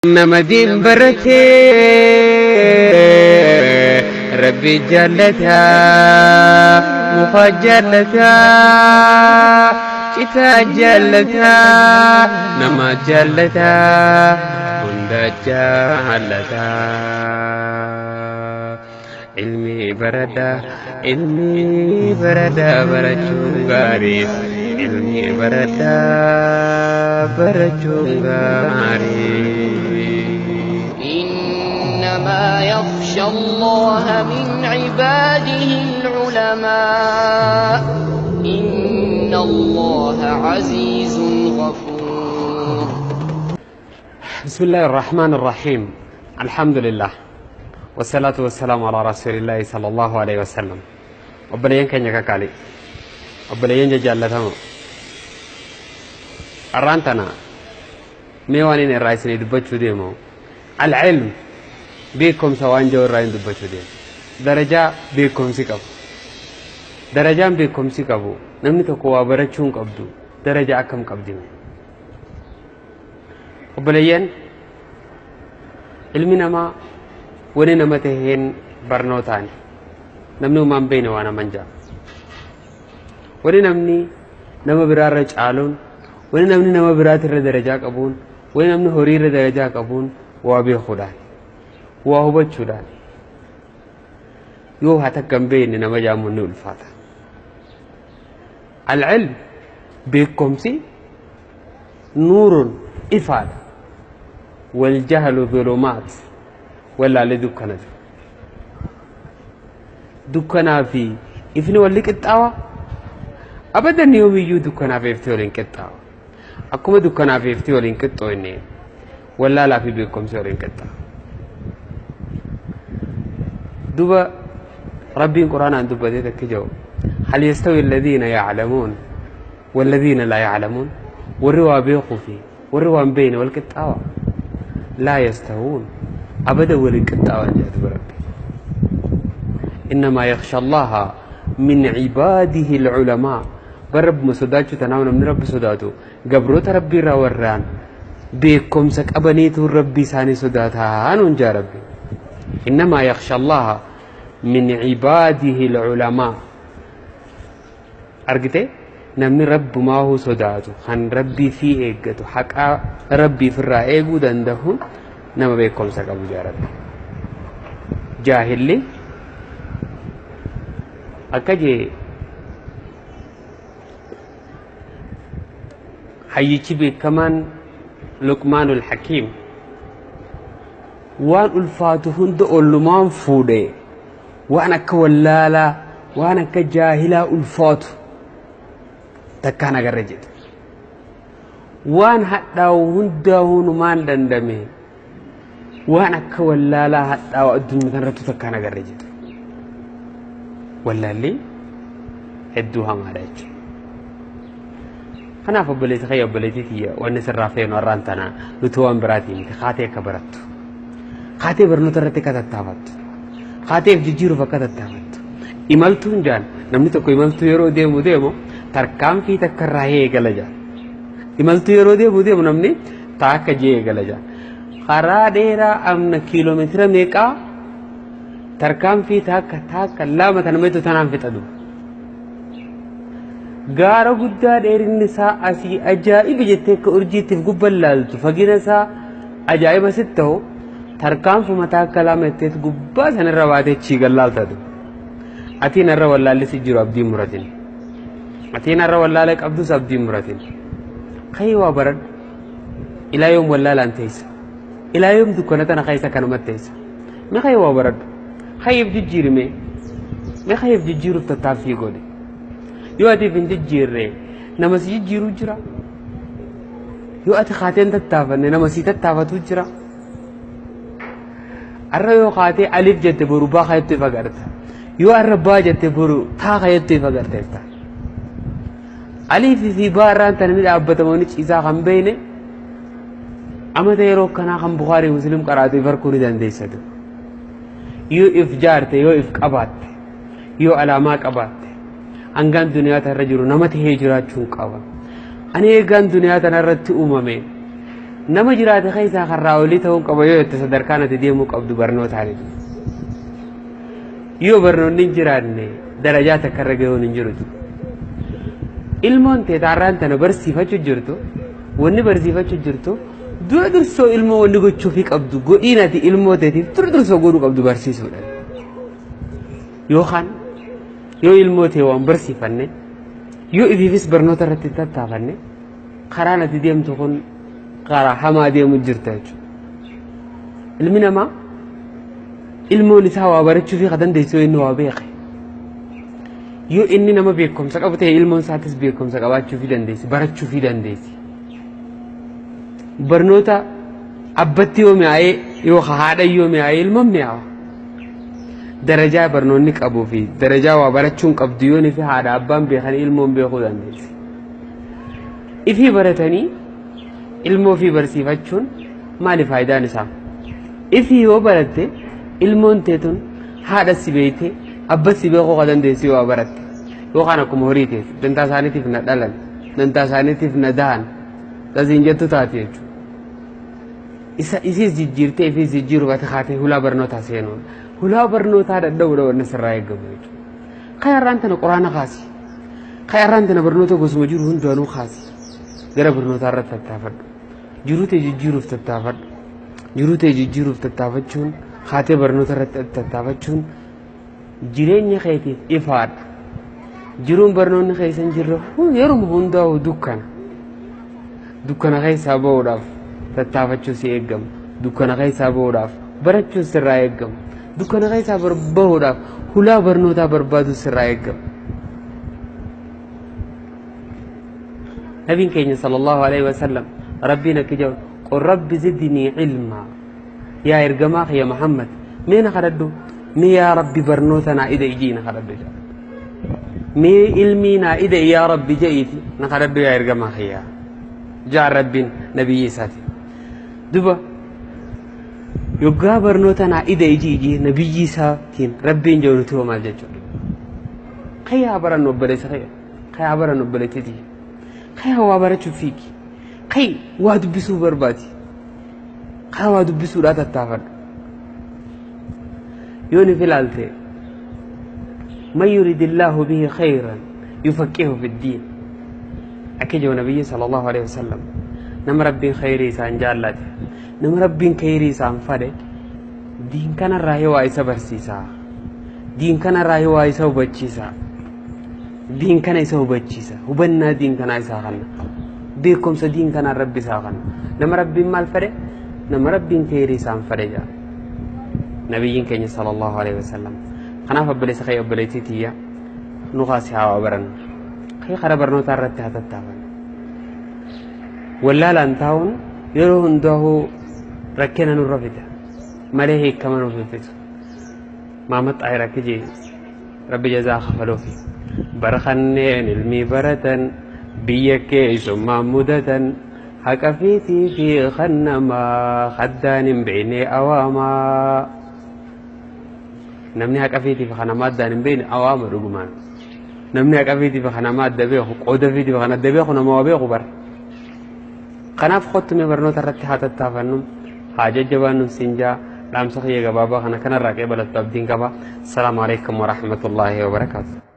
Nama diin baratee Rabbi jaallataa, muka jaallataa, citaa jaallataa, nama jaallataa, hunda jaallataa. Ilmi baradhaa, ilmi baradhaa barachuun gaarii. Ilmi baradhaa barachuun gaarii. إنما يخشى الله من عباده العلماء إن الله عزيز غفور. بسم الله الرحمن الرحيم. الحمد لله والصلاة والسلام على رسول الله صلى الله عليه وسلم. Obboleeyyan keenya kakaalii, obboleeyyan jajjaallatamoo, arraan tana mee waan inni irraa isinii dubbachuu deemu العلم, beekumsa waan jiru irraa hin dubbachuu deemu. Darajaa beekumsi qabu, darajaan beekumsi qabu, namni tokko waa barachuu hin qabdu, darajaa akkam qabdi? Obboleeyyan, ilmi namaa wani nama taheen barnootaan. Namni uumaan beekne waa naman jaa. Wani namni nama biraarra caaluun, wani namni nama biraatirra darajaa qabuun, wani namni horiirra darajaa qabuun waa beekuudhaan, waa hubachuudhaan. Yoo haa takka hin beekne nama jaamuun ni ulfaata. العلم, beekumsi, نور, ifaadha. والجهل ظلمات. Wallaalee dukkana jiru. Dukkanaa fi ifni walli qixxaawa? Abadan, yoomiyyuu dukkanaa fi ifti waliin qixxaawa. Akkuma dukkanaa fi ifti waliin qixxooyne, wallaalaa fi beekumsi waliin qixxaawa. Duba Rabbiin Quraanaan dubbatee takki jiru: هل يستوي الذين يعلمون والذين لا يعلمون؟ Warri waa beekuu fi warri waan beekne wal qixxaawa? لا يستوون, abada waliin qixxaawan jedhu Rabbi. إنما يخشى الله من عباده العلماء. Bar Rabbuma sodaachuu tanaaf namni Rabbi sodaatu gabroota Rabbii irraa warraan beekumsa qabaniitu Rabbi isaanii sodaataa nuun jaa Rabbi. إنما يخشى الله من عباده العلماء. Argite, namni Rabbumaahuu sodaatu, kan Rabbii fi eeggatu, haqaa Rabbii ofirraa eeguu danda'u, nama beekumsa qabu jaa Rabbi. Jaahilli akka jee hayyichi beekamaan Luqmaanul Hakiim: waan ulfaatu hunda ollumaan fuudhe, waan akka wallaalaa, waan akka jaahilaa ulfaatu takkaan agarre jedhe. Waan hadhaawu hundaa'uu numaan dandame, waan akka wallaalaa hadhaawu addunyaa kanarrattu takkaan agarre jedhe. Wallaalli hedduu hamaadha jechuudha. Kanaaf obboleessi kiyya, obboleettii tiyya, wanni sirraa feenu har'aan tana nuti waan biraatii miti: kaatee akka barattu, kaatee barnoota irratti akka tattaafattu, kaateef jijjiiruuf akka tattaafattu. Imaltuun jaan, namni tokko imaltuu yeroo deemu deemu tarkaanfii takka irraa eegala jaan. Imaltuu yeroo deemu deemu namni taakka jee eegala jaan. Karaa dheeraa amna kiiloomeetira meeqaa tarkaanfii takka, takka, lama, tana meetu tanaan fixatu. Gaara guddaa dheerinni isaa asii ajaa'iba jettee akka urjiittiif gubban laaltu, fagina isaa ajaa'iba sitti ta'u, tarkaanfuma takka lama jetteet gubbaa sanarra baatee chiigan laaltatu. Atiin har'a wallaalli si jiru abdii muratin. Atiin har'a wallaala qabdus abdii muratin. Kayii waa baradhu. Ilaa yoom wallaalaan teessa? Ilaa yoom dukkana tana keessa kanumatti teessa? Mee kayii waa baradhu. Kayiif jijjiirime. Mee kayiif jijjiiruuf tattaaffii godhe. Yoo atiif hin jijjiirre, nama si jijjiiruu jira. Yoo ati kaateen tattaafanne, nama si tattaafatu jira. Har'a yoo kaatee alif jette, boru baa kayattu ifa agarta. Yoo har'a baa jette, boru taa kayattu ifa agarta. Alifii fi baa irraan tana ni dhaabbatamoo ciisaa kan beeyne, amata yeroo kanaa kan Bukaarii Muslim qaraatu if arguu ni dandeessatu. Yoo if jaarte, yoo if qabaatte, yoo alaamaa qabaatte, hangaan duniyaa tanarra jiru nama tahee jiraachuun qaba. Ani eegaan duniyaa tanarratti uumame Nama jiraate keessaa karraa olii ta'uu qaba yoo jette sadarkaan ati deemuu qabdu barnootaani. Yoo barnoonni hin jiraanne darajaa takka irra gahuun hin jirutu. Ilmoon tee taarraan tana barsiifachuu jirtu, wanni barsiifachuu jirtu dura dursoo ilmoo wanni gochuufii qabdu godhiin ati ilmoo teetiif dura dursoo godhuu qabdu barsiisuudha. Yookaan yoo ilmoo tee waan barsiifanne, yoo ifiifis barnoota irratti hin tattaafanne, karaan ati deemtu kun karaa hamaa deemu jirta jechuudha. Ilmi namaa ilmoon isaa waa barachuu fi ka dandeessu yoo inni waa beeke. Yoo inni nama beekumsa qabu ta'e ilmoon isaatis beekumsa qabaachuu fi dandeessi, barachuu fi dandeessi. Barnoota abbatti yoo mi'aayee yoo haadha yoo mi'aayee ilmoon mi'aawa. Darajaa barnoonni qabuu fi darajaa waa barachuun qabdu yoo fi haadha abbaan beekan ilmoon beekuu dandeessi. Ifii baratanii ilmoo fi barsiifachuun maali faayidaan isaa? Ifii yoo baratte ilmoon teetun haadha si beeyte abba si beekuu ka dandeessu yoo baratte. Yookaan akkuma horii teeti dantaa isaaniitiif na dhalan, dantaa isaaniitiif na dahan tasiin jettu taate jechuudha. Isa isiis jijjiirtee ifiis jijjiiruuf ati kaatee hulaa barnootaa seenuudha. Hulaa barnootaa dadhabuudha wanni sirraa eegamu jechuudha. Kayarraan tana quraana kaasi. Kayarraan tana barnoota gosuma jiru hundaanuu kaasi. Gara barnootaa irratti tattaafadhu. Jiruu tee jijjiiruuf tattaafadhu. Jiruu tee jijjiiruuf tattaafachuun kaatee barnoota irratti tattaafachuun jireenya keetiif ifaadha. Jiruun barnoonni keessa hin jirre yeruma hundaa'u dukkana. Dukkana keessaa bahuudhaaf tattaafachuu si eegama. Dukkana keessaa bahuudhaaf barachuun sirraa eegama. Dukkana keessaa bahuudhaaf hulaa barnootaa barbaaduu sirraa eegama. Nabiin keenya sallallahu alaihi wasallam rabbiin akka jedhu qul rabbi zidnii ilmaa yaa ergamaa kiyya Muhammad mee na kadhadhu mee yaa rabbi barnoota naa ida ijii na kadhadhu jedha. Mee ilmii naa ida yaa rabbi je'iiti na kadhadhu yaa ergamaa kiyya jaa rabbiin nabiyyi isaati. Duba yoggaa barnoota naa ida ijii ijii nabiyyi isaatiin rabbiin jedhu nuti hoo maal jechuudha. Kayyaa barannu obboleessa kiyya kayyaa barannu obboleettiiti kayyaa waa barachuuf fiigi kay waa dubbisuu barbaadi karaa waa dubbisuudhaa tattaafadhu. Yoo ni filaalte man yuridillaahu bihi khayran yufaqihu fiddiin akka jedhu nabiyyi sallallahu alaihi wasallam nama rabbiin khayrii isaan jaallate nama rabbiin khayrii isaan fadhe diin kanarraa waa isa barsiisa diin kanarraa waa isa hubachiisa diin kana isa hubachiisa hubannaa diin kanaa isaa kanna beekumsa diin kanaa rabbi isaa kanna nama rabbiin maal fedhe nama rabbiin khayrii isaan fedhe jedha nabiyyiin keenya sallallahu alaihi wasallam. Kanaaf obboleessa kee obboleettii tiyya nu kaasi haa barannu kee karaa barnootaa irratti haa tattaafannu. Wallaalaan taa'uun yeroo hundaa'uu rakkina nurra fida malee hiikama nuuf hin fidu. Maamad Xaahir akka jee rabbi jazaa kafaluufi bara kanneen ilmii baratan biyya keessummaa mudatan haqa fiitii fi kan namaa haddaan hin beekne awaamaa. Namni haqa fiitii fi kan namaa addaan hin beekne awaama dhugumaan. Namni haqa fiitii fi kan namaa adda beeku qooda fiitii fi kan adda beeku nama waa beeku bara. Kanaaf kottume barnoota irratti haa tattaafannu haa jajjabaannu siin jaa dhaamsa kiyya gabaabaa kana kanarraa qeebalattu abdiin qaba. Assalaamu alaikum warahmatullaahi wabarakaatu.